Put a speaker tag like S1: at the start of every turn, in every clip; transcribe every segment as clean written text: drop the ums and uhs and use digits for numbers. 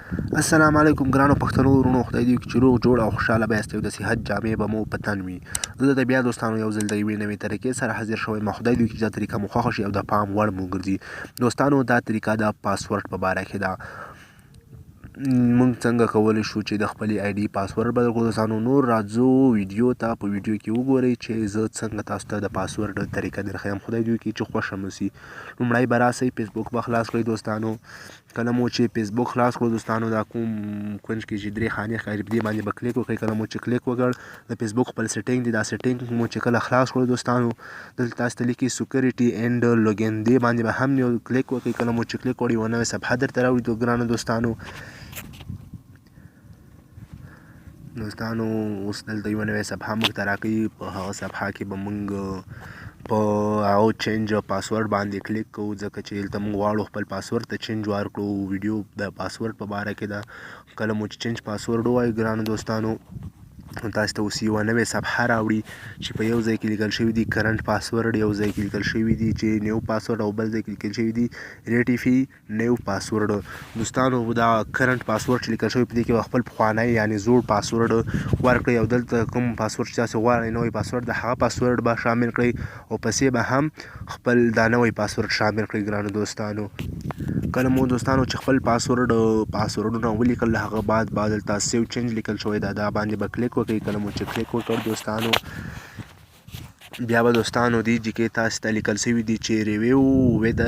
S1: السلام علیکم ګرانو پښتنو وروڼو، خدای دې وکړي چې روغ جوړ او خوشحاله به یاست او د صحت جامې به مو په تن وي. زه درته بیا دوستانو یو ځل د یوې نوې طریقې سره حاضر شوی یم. خدای دې وکړي چې دا طریقه مو خوښه شي او د پام وړ مو ګرځي. دوستانو دا طریقه د پاسورډ په باره کې ده. مونږ څنګه کولی شو چې د خپلې آی ډي پاسورډ بدل کړو؟ دوستانو نور راځو ویډیو ته، په ویډیو کې وګورئ چې زه څنګه تاسو ته د پاسورډ طریقه درښیم. خدای دې وکړي چې خوښه مو شي. لومړی به راسئ فیسبوک به خلاص کړئ. دوستانو کله مو چې فیسبوک خلاص کړو، دوستانو دا کوم کونج کې چې درې خانې ښکاري، په دې باندې به کلیک وکړئ. کله مو چې کلیک وکړ، د فیسبوک خپل سیټینګ دی، دا سیټینګ مو چې کله خلاص کړو دوستانو، دلته تاسو ته لیکي security and login، دې باندې به هم یو کلیک وکړئ. کله مو چې کلیک وکړ، یوه نوې صفحه درته راوړي. ګرانو دوستانو اوس دلته یوه نوې صفحه موږ ته راکوي. په هغه صفحه کې به موږ په هغه change password باندې کلیک کوو، ځکه چې دلته موږ غواړو خپل پاسورډ ته چینج ورکړو. ویډیو د پاسورډ په باره کې ده. کله مو چې change password ووایو ګرانو دوستانو، تاسو ته اوس یوه نوې صفحه راوړي چې په یو ځای کې لیکل شوي دي current password، یو ځای کې لیکل شوي دي چې new password، او بل ځای کې لیکل شوي دي verify new password. دوستانو دا current password چې لیکل شوی، په دې کې به خپل پخوانی یعنی زوړ پاسورډ ورکړئ، او دلته کوم پاسورډ چې تاسو غواړئ نوی پاسورډ، د هغه پاسورډ به شامل کړئ، او پسې به هم خپل دا نوی پاسورډ شامل کړئ. ګرانو دوستانو کله مو دوستانو چې خپل پاسورډونه ولیکل، له هغه بعد به دلته save change لیکل شوی دا باندې به کلیک وکړئ. کله مو چې کلیک وکړ دوستانو، بیا به دوستانو دې جې کې تاسو ته لیکل شوي دي چې review with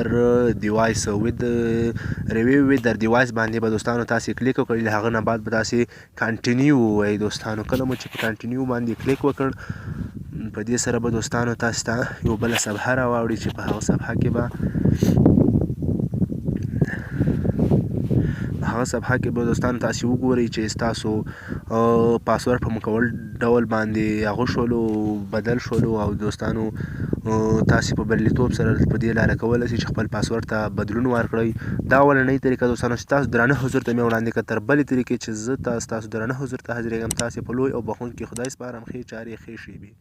S1: device، with review with device باندې به دوستانو تاسو کلیک وکړئ. له هغه نه بعد به تاسو continue ووایئ. دوستانو کله مو چې په continue باندې کلیک وکړ، په دې سره به دوستانو تاسو ته یو بله صفحه راواوړي چې په هغه صفحه کې به دوستانو تاسو وګورئ چې ستاسو پاسورډ په مکمل ډول باندې هغه شولو، بدل شولو، او دوستانو تاسو په بریالیتوب سره په دې لاره کولی شئ چې خپل پاسورډ ته بدلون ورکړئ. دا اولنۍ طریقه دوستانو چې تاسو درانه حضور ته مې وړاندې کړه. تر بلې طریقې چې زه تاسو درانه حضور ته حاضرېږم، تاسو په لوی او بخښونکي خدای سپارم. ښې چارې، ښې شېبې.